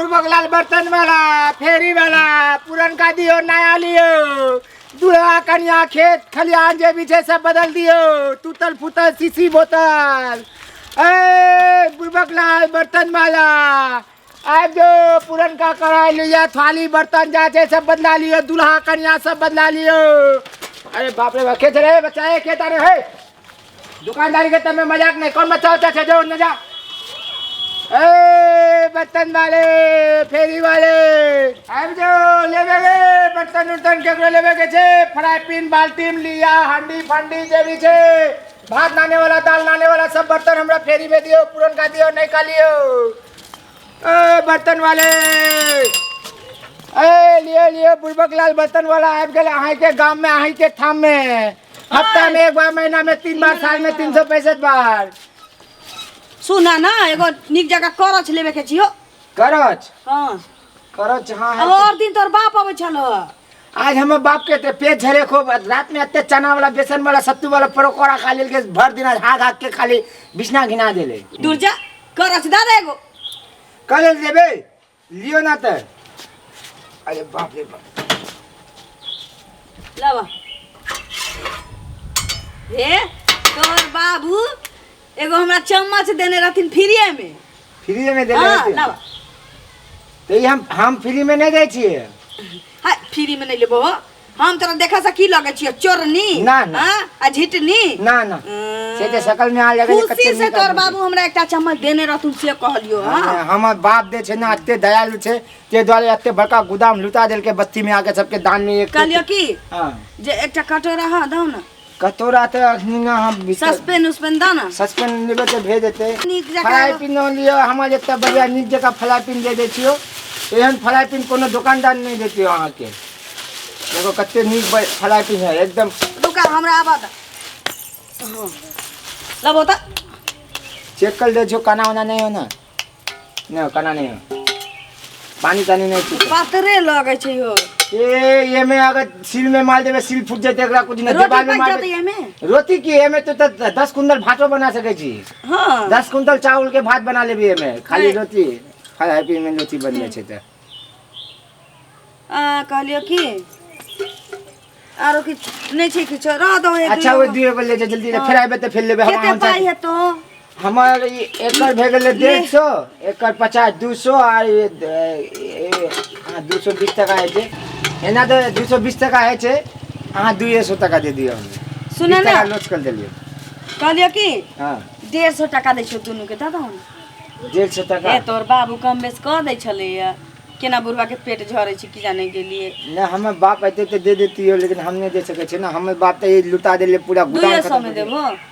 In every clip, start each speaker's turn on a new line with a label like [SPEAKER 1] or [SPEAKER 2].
[SPEAKER 1] बुड़बक लाल बर्तन वाला फेरी वाला पुरनका दियो नया लियो दूल्हा कन्या खेत खलिहान जे भी छै सब बदल दियो टूटल फूटल शीशी बोतल। ए बुड़बक लाल बर्तन वाला आबि जो पुरनका कढ़ाई लिया थाली बर्तन जा छै सब बदला लियो दूल्हा कन्या सब बदला लियो। अरे बाप रे बाप के रे बच्चा ए के तारे हे दुकानदारी के तमे मजाक नहीं कौन बच्चा होता है जो न जा। ए बर्तन वाले फेरी वाले आबि जो लेबे गे बर्तन उर्तन केकरो लेबे के छै फ्राई पिन बाल्टीन लिया हांडी फांडी जे भी छै भात नाने वाला दाल नाने वाला सब बर्तन हमरा फेरी में दियो पुरनका दियो नयका लियो। ए बर्तन वाले ए लियो लियो बुड़बक लाल बर्तन वाला आबि गेल अहाँ के गाम में अहाँ के ठाम में हफ्ता में एक बार महीना में 3 बार साल में 365 बार।
[SPEAKER 2] सुना ना एगो नीक जगह करछ लेबे के छियो।
[SPEAKER 1] करछ?
[SPEAKER 2] हाँ
[SPEAKER 1] करछ। हाँ है।
[SPEAKER 2] और दिन तोर बाप अबै छल।
[SPEAKER 1] आज हमर बाप के ते पेट झरे खूब रात में अत्ते चना वाला बेसन वाला सत्तू वाला परोकोड़ा खा लेल के भर दिन हाथ हाथ के खाली बिछना घिना देले।
[SPEAKER 2] दूर जा करछ दा दे एगो।
[SPEAKER 1] कल देबे लियो ना त। अरे बाप रे बाप
[SPEAKER 2] लावा हे तोर बाबू एगो हमरा चम्मच देने रहथिन फ्रीए में।
[SPEAKER 1] फ्रीए में देने
[SPEAKER 2] हाँ,
[SPEAKER 1] रहथिन?
[SPEAKER 2] लावा।
[SPEAKER 1] तो ई हम फ्री में नहीं दै छियै।
[SPEAKER 2] हाय फ्री में नहीं लेबो हो। हम तोरा देखा से की लगे छियो चोरनी?
[SPEAKER 1] ना, ना।
[SPEAKER 2] हाँ? आ झिटनी?
[SPEAKER 1] ना, ना। से ते शकल में आ लगे जे
[SPEAKER 2] खुशी
[SPEAKER 1] कते
[SPEAKER 2] से
[SPEAKER 1] नीक
[SPEAKER 2] तोर
[SPEAKER 1] आदमी
[SPEAKER 2] बाबू हमरा एकटा चम्मच देने रहथुन से कहलियो, हाँ?
[SPEAKER 1] हाँ, हमर बाप दे छै ना एते दयालु छै ते दुआरे एते बड़का गोदाम लुटा देलकै बस्ती में आके सबके दान में एक
[SPEAKER 2] कहलियो की?
[SPEAKER 1] हाँ।
[SPEAKER 2] जे एकटा कटोरा हाँ दौ ना।
[SPEAKER 1] कटोरा तऽ अखनी ना हम बिस्तर-
[SPEAKER 2] सस्पेन उसपेन दौ ना।
[SPEAKER 1] सस्पेन लेबै तऽ भेज देतै।
[SPEAKER 2] नीक जकाँ
[SPEAKER 1] फ्राई पिन लिअ, हमर एकटा बढ़िया नीक जकाँ फ्राई पिन दे दै छियौ। एहन फ्राई पिन कोनो दोकानदार नहि देतै अहाँके। देखो कते नीक फ्राई पिन है एकदम।
[SPEAKER 2] रुका हमरा आबऽ दे। हाँ। लबो तऽ।
[SPEAKER 1] चेक कर दै छियौ काना उना नहि हो ना। नहि काना नहि हो। पानी तानी नहीं पीते।
[SPEAKER 2] पातरे लगे छै हो।
[SPEAKER 1] ए ये में अगर सील में मार देबे सील फूट जेते एकरा कुछ नहीं,
[SPEAKER 2] रोटी
[SPEAKER 1] देवाल में
[SPEAKER 2] पक
[SPEAKER 1] मार
[SPEAKER 2] जेतै
[SPEAKER 1] देबे।
[SPEAKER 2] एमे?
[SPEAKER 1] रोटी की एमे तो 10 कुंटल भातो बना सके छी।
[SPEAKER 2] हाँ।
[SPEAKER 1] 10 कुंटल चावल के भात बना लेबी एमे खाली
[SPEAKER 2] नहीं।
[SPEAKER 1] रोटी। खाली हैप्पी में रोटी बनले छै त।
[SPEAKER 2] आ कहलियो की आरो कि नहीं छै किछो रह दो हे
[SPEAKER 1] अच्छा
[SPEAKER 2] दुइयो
[SPEAKER 1] ओ दुइयो गो ले जा जल्दी,
[SPEAKER 2] हाँ।
[SPEAKER 1] फिर आबे त फिर लेबे। हम
[SPEAKER 2] केते
[SPEAKER 1] आन
[SPEAKER 2] पाई
[SPEAKER 1] चाहे-
[SPEAKER 2] हेतो?
[SPEAKER 1] हमर ई एकर भए गेलै 150, एकर 50, 200 आ हाँ, 220 टका होइ छै। एना तऽ 220 टका होइ छै, अहाँ 200 टका दे दियौ हमरा।
[SPEAKER 2] सुनऽ
[SPEAKER 1] बीस टका
[SPEAKER 2] ने।
[SPEAKER 1] लोच कर देलियै।
[SPEAKER 2] कहलियौ की?
[SPEAKER 1] हाँ।
[SPEAKER 2] 150 टका दै छियौ दुनू के, दऽ दहु ने।
[SPEAKER 1] 150 टका?
[SPEAKER 2] ए तोर बाबू कम बेस कऽ दै छलैया, केना बुढ़वा के पेट झरै छै की जाने गेलियै।
[SPEAKER 1] नहि हमर बाप एतै तऽ दे देतियौ, लेकिन हम नहि दे सकै छियै ने, हमर बाप तऽ ई लुटा देलियै पूरा गोदाम
[SPEAKER 2] दुइए सौ
[SPEAKER 1] खतम
[SPEAKER 2] में
[SPEAKER 1] कऽ देलियै।
[SPEAKER 2] देबो?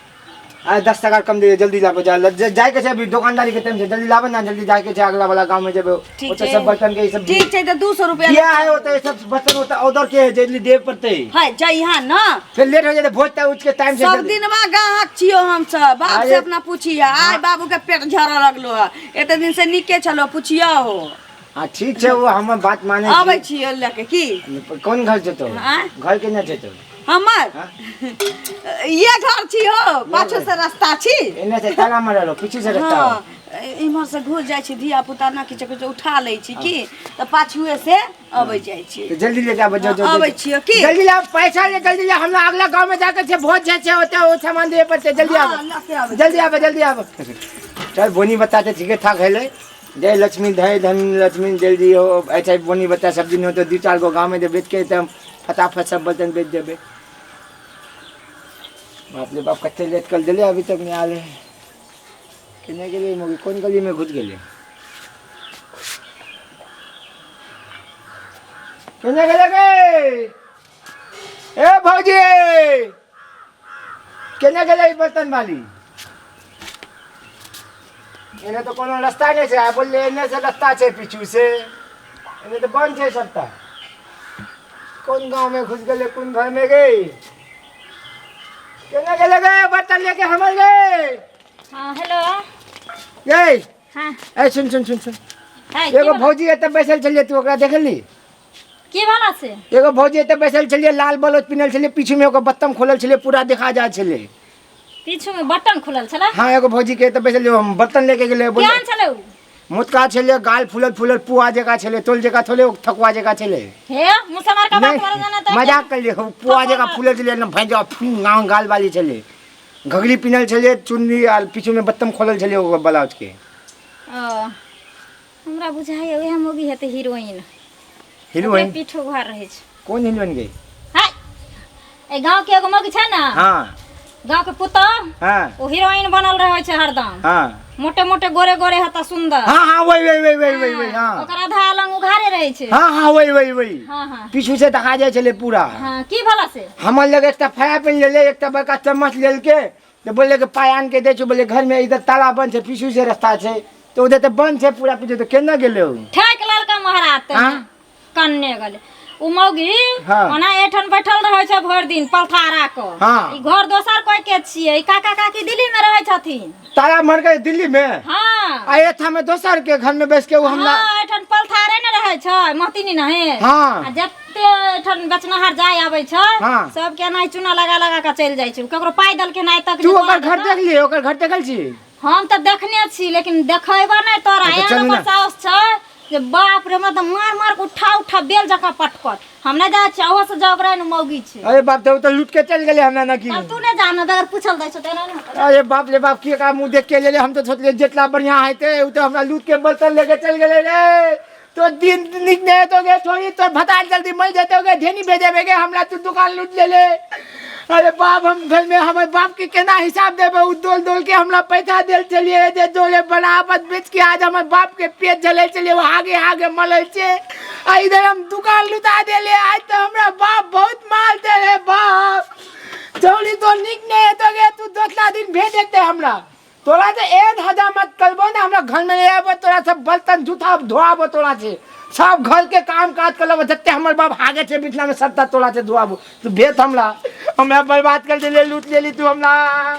[SPEAKER 1] अरे 10 टका कम दे, जल्दी लाबो, जा, जाय के छै अभी दुकानदारी के टाइम छै, जल्दी लाबो ना, जल्दी जाय के छै अगला वाला गांव में जेबो।
[SPEAKER 2] ठीक
[SPEAKER 1] ओतऽ
[SPEAKER 2] छै।
[SPEAKER 1] सब बर्तन के ई सब
[SPEAKER 2] ठीक छै तऽ 200 रुपया
[SPEAKER 1] बियाह है ओतऽ, ई सब बर्तन ओतऽ ऑर्डर के है, जल्दी देब पड़तै।
[SPEAKER 2] है, जइहा ना।
[SPEAKER 1] फिर लेट हो जेतै, भोज तऽ उठ के टाइम से
[SPEAKER 2] सब
[SPEAKER 1] जल्दी।
[SPEAKER 2] दिनवा गाहक छियो हम सब, बाप से
[SPEAKER 1] अरे
[SPEAKER 2] अपना पूछिया, आइ बाबू के पेट झरऽ लगलो है, एते दिन से नीके छलो, पूछिया हो।
[SPEAKER 1] हाँ ठीक छै, वो हमर बात माने छी।
[SPEAKER 2] अबै छियो लके की?
[SPEAKER 1] कोन घर जेतौ?
[SPEAKER 2] आँय?
[SPEAKER 1] घर केने जेतौ?
[SPEAKER 2] हमर?
[SPEAKER 1] हाँ?
[SPEAKER 2] ये घर छी हो, पाछू से रास्ता छी।
[SPEAKER 1] एने से ताला मारल हो, पीछू से रास्ता हो।
[SPEAKER 2] हाँ, इम्हर से घुस जाइ छी, धिया पुता ना किछु किछु उठा लै छी की, तऽ पाछुए से अबै जाइ छी।
[SPEAKER 1] तो जल्दी लेके आबो, जाओ, जाओ,
[SPEAKER 2] हाँ, अबै
[SPEAKER 1] जल्दी।
[SPEAKER 2] छियो की?
[SPEAKER 1] जल्दी लाओ, पैसा ले, जल्दी ले, हमरा अगला गांव में जाके छै, भोज छै, छै, ओते ओ सामान दिए पड़तै, जल्दी
[SPEAKER 2] हाँ,
[SPEAKER 1] आबो।
[SPEAKER 2] लके आबै।
[SPEAKER 1] जल्दी आबो, जल्दी आबो। चल बोनी बताते ठीके ठाक हेलै। जय लक्ष्मी धय धन लक्ष्मी जल्दी हो, ऐसा बोनी बच्चा सब दिन हो तो 2-4 गो गांव में जब बेच के तब फटाफट सब बर्तन बेच देबे। बाप रे बाप कते लेट कर दिले, अभी तक नहीं आले। केने गेलै मुगी, कोन गली में घुस गेलै? केने गेलै गे? ए भौजी केने गेलै ई बर्तन वाली? एने तो कोनो रास्ता नहीं छै, आ बोलले एने से रास्ता छै पीछू से, एने तो बंद छै सबटा। कोन गांव में घुस गेलै, कोन घर में गई? केने गेलै गे बर्तन लेके हमर गे?
[SPEAKER 3] हाँ, हेलो।
[SPEAKER 1] गई?
[SPEAKER 3] हाँ।
[SPEAKER 1] ए सुन सुन सुन सुन।
[SPEAKER 3] है, की
[SPEAKER 1] एगो
[SPEAKER 3] भेल?
[SPEAKER 1] भौजी एतऽ बैसल छलियै, तू ओकरा देखली?
[SPEAKER 3] की भेला से?
[SPEAKER 1] एगो भौजी एतऽ बैसल छलियै, लाल ब्लाउज पिन्हल छलियै, पीछू में ओकर बत्तम खोलल छलियै, पूरा देखा जाइ छलै।
[SPEAKER 3] पीछू में बटन खुलल छलै?
[SPEAKER 1] हाँ, एगो भौजी के एतऽ बैसल छलियै, हम बर्तन लेके गेलियै, बोललियै।
[SPEAKER 3] केहन छलै उ?
[SPEAKER 1] मोटका छलै, गाल फूलल फूलल पुआ जकाँ छलै, तोल जकाँ थोड़े थकुआ जकाँ छलै।
[SPEAKER 3] हे मुसलमान का बात मारे जाना त
[SPEAKER 1] मजाक कर लियो, पुआ जकाँ फूलल छलै एकदम, भैंजा गाँव गाल वाली छलै, घघरी पिन्हल छलै, चुन्नी आ पीछू में बत्तम खोलल छलै ओकर ब्लाउज के।
[SPEAKER 3] ओ हमरा बुझाइए उएह मौगी हेतै हीरोइन।
[SPEAKER 1] हीरोइन
[SPEAKER 3] पीठ उघार रहै छै।
[SPEAKER 1] कोन हीरोइन गे?
[SPEAKER 3] हाय, ए गांव के एगो मौगी छै ने।
[SPEAKER 1] हाँ।
[SPEAKER 3] गांव के पुतोह।
[SPEAKER 1] हाँ।
[SPEAKER 3] ओ हीरोइन बनल रहै छै हरदम।
[SPEAKER 1] हाँ।
[SPEAKER 3] मोटे मोटे गोरे गोरे हता सुंदर।
[SPEAKER 1] हाँ हाँ, वही वही वही वही वही वही। हाँ।
[SPEAKER 3] ओकर आधा अलंग उघारे रहै छै।
[SPEAKER 1] हाँ हाँ, वही वही वही।
[SPEAKER 3] हाँ हाँ।
[SPEAKER 1] पीछू से देखा जाइ छलै पूरा।
[SPEAKER 3] हाँ, की भला से?
[SPEAKER 1] हमर लग एकटा फ्राई पैन लेले, एकटा बड़का चम्मच लेलके, तऽ बोलले कि पाइ आन के दै छौ। बोलले घर में इधर ताला बंद छै, पीछू से रास्ता छै, तऽ उधर तऽ बंद छै पूरा पीछू, तऽ केना गेलै ओ?
[SPEAKER 3] ठेक ललका महाराज तऽ
[SPEAKER 1] हाँ?
[SPEAKER 3] कन्ने गेलै उ मौगी।
[SPEAKER 1] हाँ।
[SPEAKER 3] ओना एठन बैठल रहै छै भरि दिन पलथारा क।
[SPEAKER 1] हाँ।
[SPEAKER 3] ई घर दोसर कोई के छियै, ई काका काकी दिल्ली में रहै छथिन।
[SPEAKER 1] ताला मर गए दिल्ली में?
[SPEAKER 3] हाँ।
[SPEAKER 1] आ एठा में दोसर के घर में बैस के उ हमरा।
[SPEAKER 3] हाँ, एठन पलथारे ने रहै छै महतिनी नहीं।
[SPEAKER 1] हाँ।
[SPEAKER 3] आ जते एठन बेचनाहार जाय आबै छै।
[SPEAKER 1] हाँ।
[SPEAKER 3] सबके एनाही चूना लगा लगा के चलि जाइ छै, ककरो पाइ देलखिन आइ तक
[SPEAKER 1] तू
[SPEAKER 3] जे
[SPEAKER 1] ओकर
[SPEAKER 3] तोरा
[SPEAKER 1] घर
[SPEAKER 3] देतौ।
[SPEAKER 1] देखली? ओकर घर देखल छी?
[SPEAKER 3] हम तऽ देखने छी, लेकिन देखेबो नहि तोरा।
[SPEAKER 1] अच्छा,
[SPEAKER 3] एहन
[SPEAKER 1] चलू
[SPEAKER 3] ओकर
[SPEAKER 1] ने।
[SPEAKER 3] साहस छै जे बाप रे, हमरा तऽ मार मार के उठा उठा बेल जकाँ पटकत। हम नहि जाइ छियै, ओहो से जबरै ने मौगी छै।
[SPEAKER 1] अरे बाप रे, ओ तऽ लूट के चल गेलै हमरा ना की।
[SPEAKER 3] तब तू नहि जान, बगैर पूछल दै छौ तऽ एना नहि होतौ।
[SPEAKER 1] अरे बाप रे बाप, की एकरा मुँह देख के लेले? हम तऽ सोचलियै जेतना बढ़िया हेतै, ओ तऽ हमरा लूट के बर्तन लेके चल गेलै रे। तो दिन नीक नहीं हेतौ गे छोरी, तोर भतार जल्दी मर जेतौ गे, ढेनी भेजेबे गे हमरा, तू दुकान लूट लेले। अरे बाप, हम घर में हमर बाप के केना हिसाब देबै? उ डोल डोल के हमरा पैसा देल छलियै जे डोले बनावत बेच के आज हमर बाप के पेट झलै छलियै, ओ आगे आगे मलै छै, आ इधर हम दुकान लुटा देलियै। आज तऽ हमरा बाप बहुत माल दे रे बाप। चौरी तो नीक नहीं हेतौ गे, तू दोसरा दिन भेज देते हमरा। तोरा तऽ एक हजामत करबो ने, हमरा घर में ले आबो, तोरा सब बर्तन जूठा धोआबो, तोरा से सब घर के काम काज करबो, जते हमर बाप हागे छै बिछना में सबटा तोरा से धोआबो। तू भेज हमरा, हमरा बर्बाद कर देले, लूट लेली तू हमरा।